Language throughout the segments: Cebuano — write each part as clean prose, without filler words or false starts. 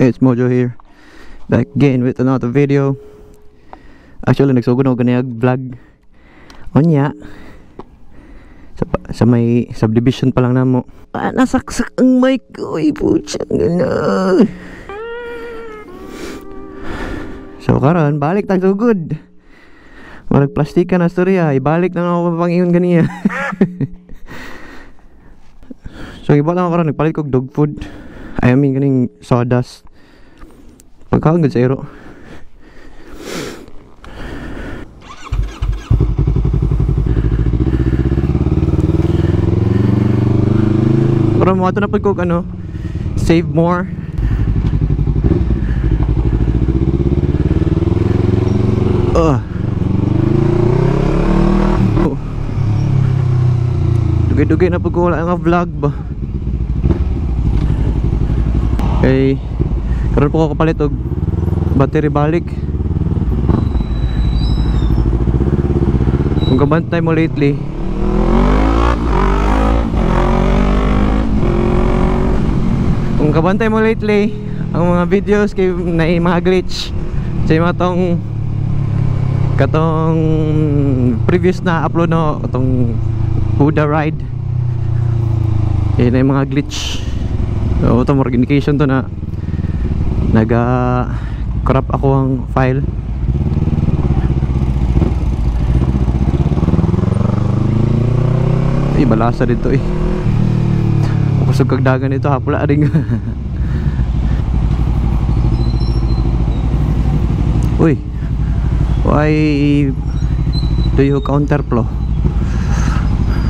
It's Mojo here, back again with another video. Actually, nagsugod ako ganiyag vlog. Onya sa may subdivision pa lang namo. Ah, nasaksak ang mic ko. Uy, putya, gano'n. So karon balik tag sugod. Marag plastika na storya, ibalik na ako pangingon ganiya. So iba lang ako karon, nagpalit kog dog food. I mean kaning sawdust. Pagkaon gud sa ero. Pero mo ato na pud kog ano, save more. Oh. Dugay-dugay na pud ko wala nga vlog ba. Okay, karon po ko kapalit og battery balik. Kung kabantay mo lately, ang mga videos kay na mga glitch sa mga tong katong previous na upload no, katong Huda ride, eh na mga glitch. So ito more indication to na naga crop ako ang file. Ay, balasa dito eh. Kusog kagdagan dito, hapula rin. Uy, why do you counterflow?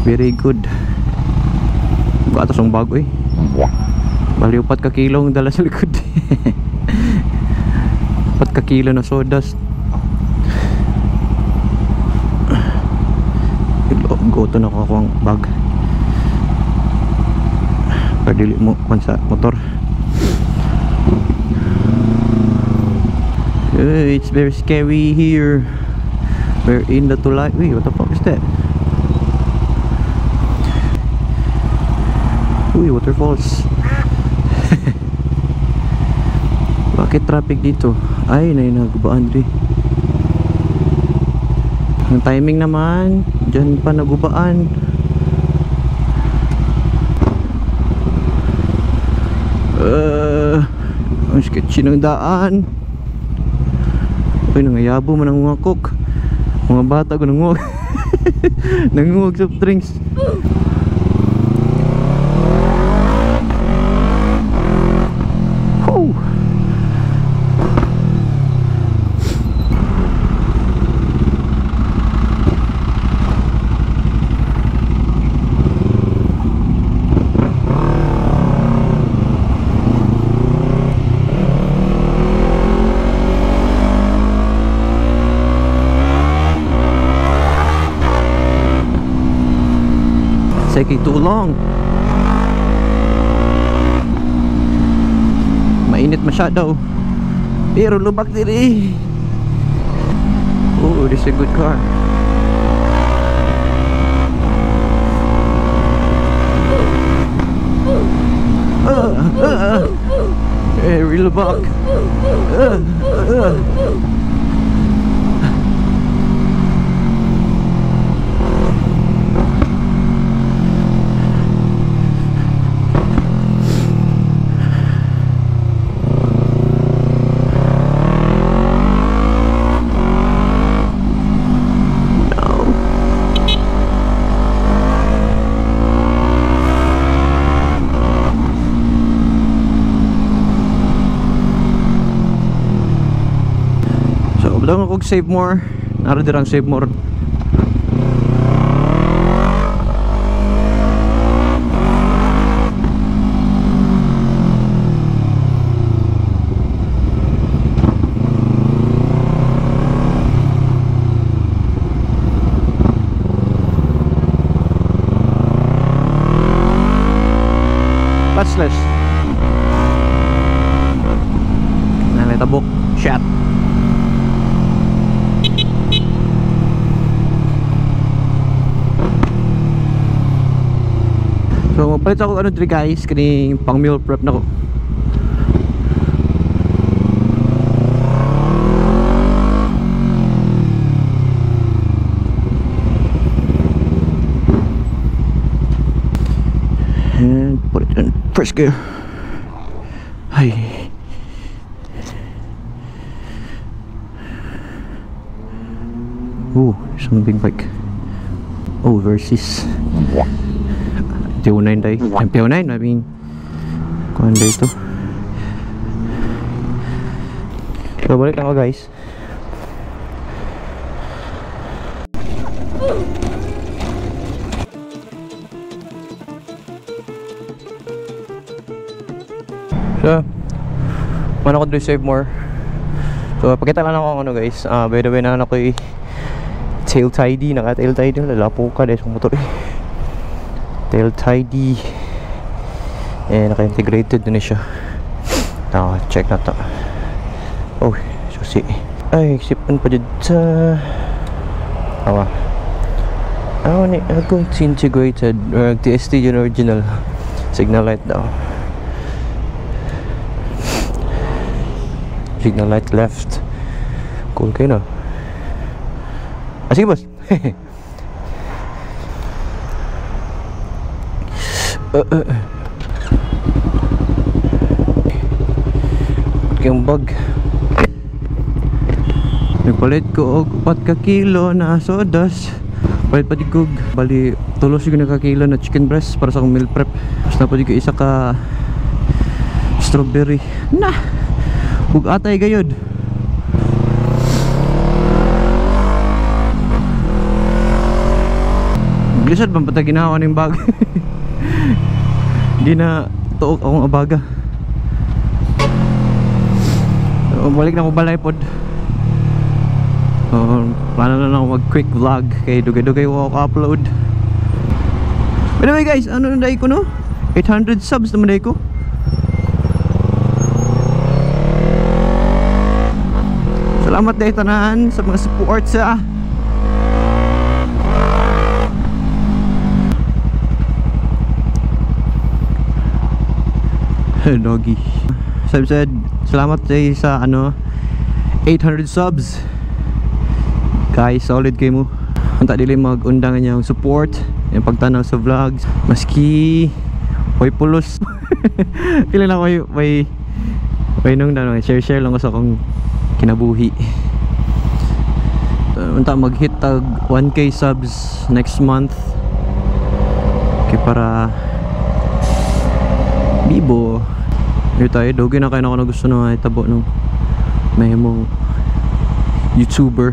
Very good. Gatos ang bago eh. Bali 4 ka kilong dala sa likod. 4 ka kilo na sawdust. Goto na ako ang bag. Pagdili mo kung sa motor. It's very scary here. We're in the tulay. Wait, what the fuck is that? Uy, waterfalls. Bakit traffic dito? Ay, nainagubaan rin. Ang timing naman, dyan pa nagubaan. Ang sketchy ng daan. Uy, nangayabo man ang mga cook. Mga bata ko nanguwag. Nanguwag soft drinks. Oh. Taking too long. Mainit masyado. Pero lubak diri. Oh, this is a good car. Very lubak. Daw ako save more. Naro dirang save more. Touchless. Nalitabok. Shot. So magpalit ako ano diri guys, kaning pang meal prep nako. First gear. Ay. Oh, isang big bike. Oh, Versys. MT-09 day. MT-09, I mean. Kuhan day ito. So, balik ako guys. So, man ako save more. So, pakita lang ako ano guys. By the way, na ako tail tidy. Naka tail tidy. Lalapo ka dahil sa motor eh. Tail tidy. Eh, naka-integrated na siya. Now, check na to. Oh, susi. Ay, sipan pa dito. Awa. Awa ni, ako integrated. Or TST yun original. Signal light daw. Signal light left. Cool kayo no? Ah, sige boss. Yung bag. Nagpalit ko og 4 ka kilo na sodas. Palit pa di ko bali tulos yung naka kilo na chicken breast para sa akong meal prep. Tapos na pa di ko isa ka strawberry. Na! Ug atay gayod. Glisod man pata ginawa ning bag. Di na tuok akong abaga. So, balik na ko balay pod. So, plano na lang ako mag quick vlog kay dugay-dugay ko ako upload. By the way guys, ano na dai ko no? 800 subs naman dai ko. Salamat dahil tanan sa mga support sa doggy. Sabi said, salamat dahil sa ano 800 subs. Guys, solid kayo mo. Unta dili mag-undangan niya ang support, yung pagtanaw sa vlogs. Maski hoy pulos. Pila na ko may nung dano, share lang ko sa akong kinabuhi. Unta mag-hit tag 1K subs next month. Okay, para bibo. Here tayo, dogi na kayo na ako na gusto na itabo ng may mong YouTuber.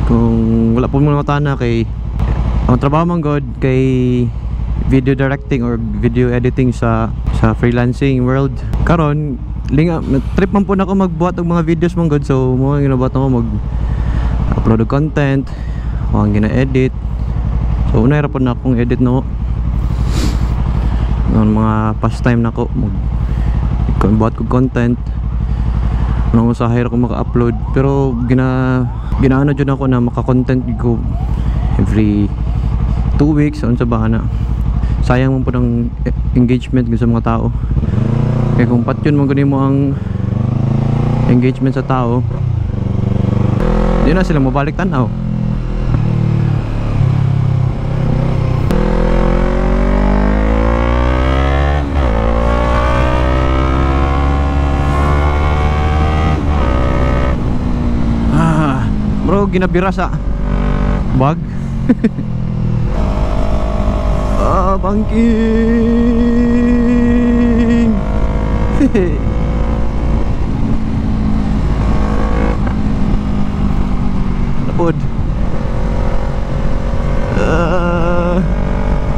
Kung wala po mga tana kay ang trabaho man god kay video directing or video editing sa freelancing world. Karon linga trip man po na ako magbuhat og mga videos man god, so mo ang ginabuhat ako mag upload og content, ako ang gina-edit. So unay ra po na akong edit no. Ang mga pastime nako mag buhat og content. Nang usahay ra ko maka-upload, pero ginaano jud ako na maka-content ko every 2 weeks unsa ba ana. Sayang man po ng engagement sa mga tao. Kaya kung patyon man gani mo ang engagement sa tao, di na sila mabalik tanaw. Ah, bro, ginabira sa bag. Ah, bangking. Napod.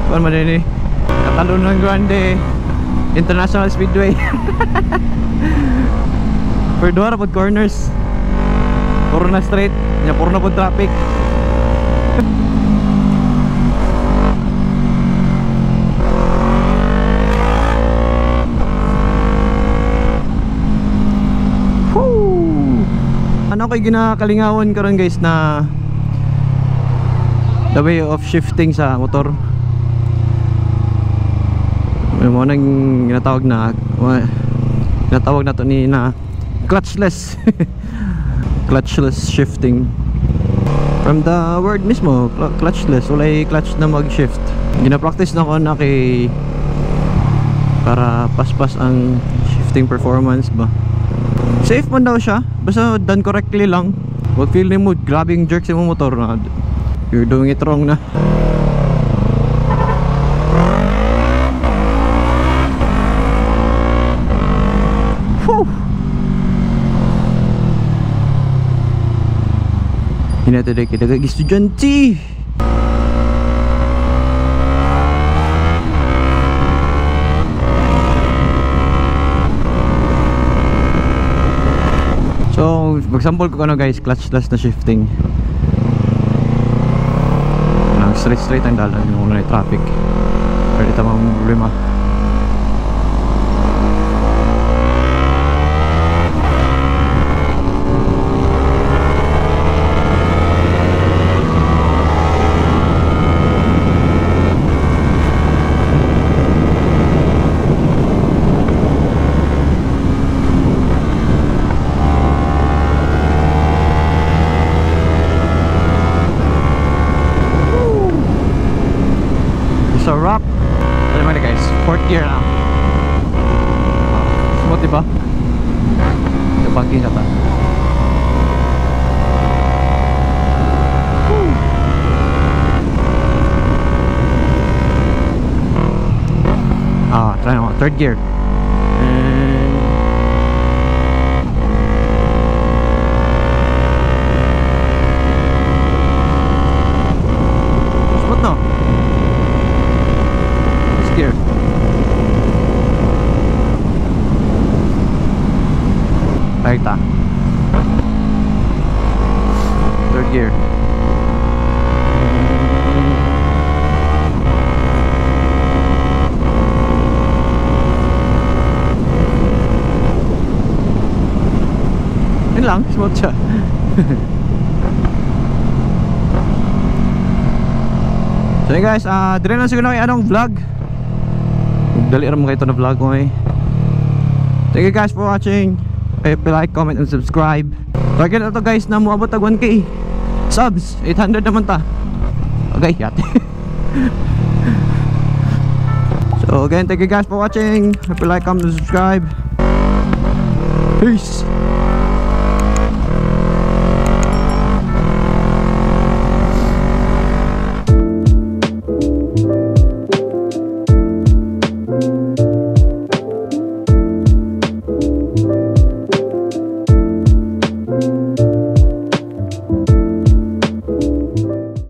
Kuan man din eh. Katalon ng Grande International Speedway. Per duha ra pod corners. Puro na straight, nya puro na pod traffic. Ano kay ginakalingawan karon guys na the way of shifting sa motor. May mo nang ginatawag na to ni na clutchless. Clutchless shifting. From the word mismo, clutchless, walay clutch na mag-shift. Gina-practice na ko na kay Para paspas ang shifting performance ba. Safe man daw siya, basta done correctly lang. Wag feel nimo grabing jerk sa imong motor na you're doing it wrong na. Whew! Hinata dai kita kay estudyante. So, example ko ano guys, clutchless na shifting. Nang straight straight ang dalan yung na traffic. Pero ito mga problema. It's a wrap. Ano naman guys, fourth gear na. Smooth diba? Ito parking na ta. Try na mo. Third gear. And smooth no? Gear. Ahí está. Third gear. Yun lang, smooth siya. So yun guys, dire na siguro na anong vlog. Dali ra mo kayo ito na vlog ko eh. Thank you guys for watching. If you like, comment, and subscribe. Target na to guys na muabot tag 1K subs. 800 naman ta. Okay, yate. So again, thank you guys for watching. If you like, comment, and subscribe. Peace.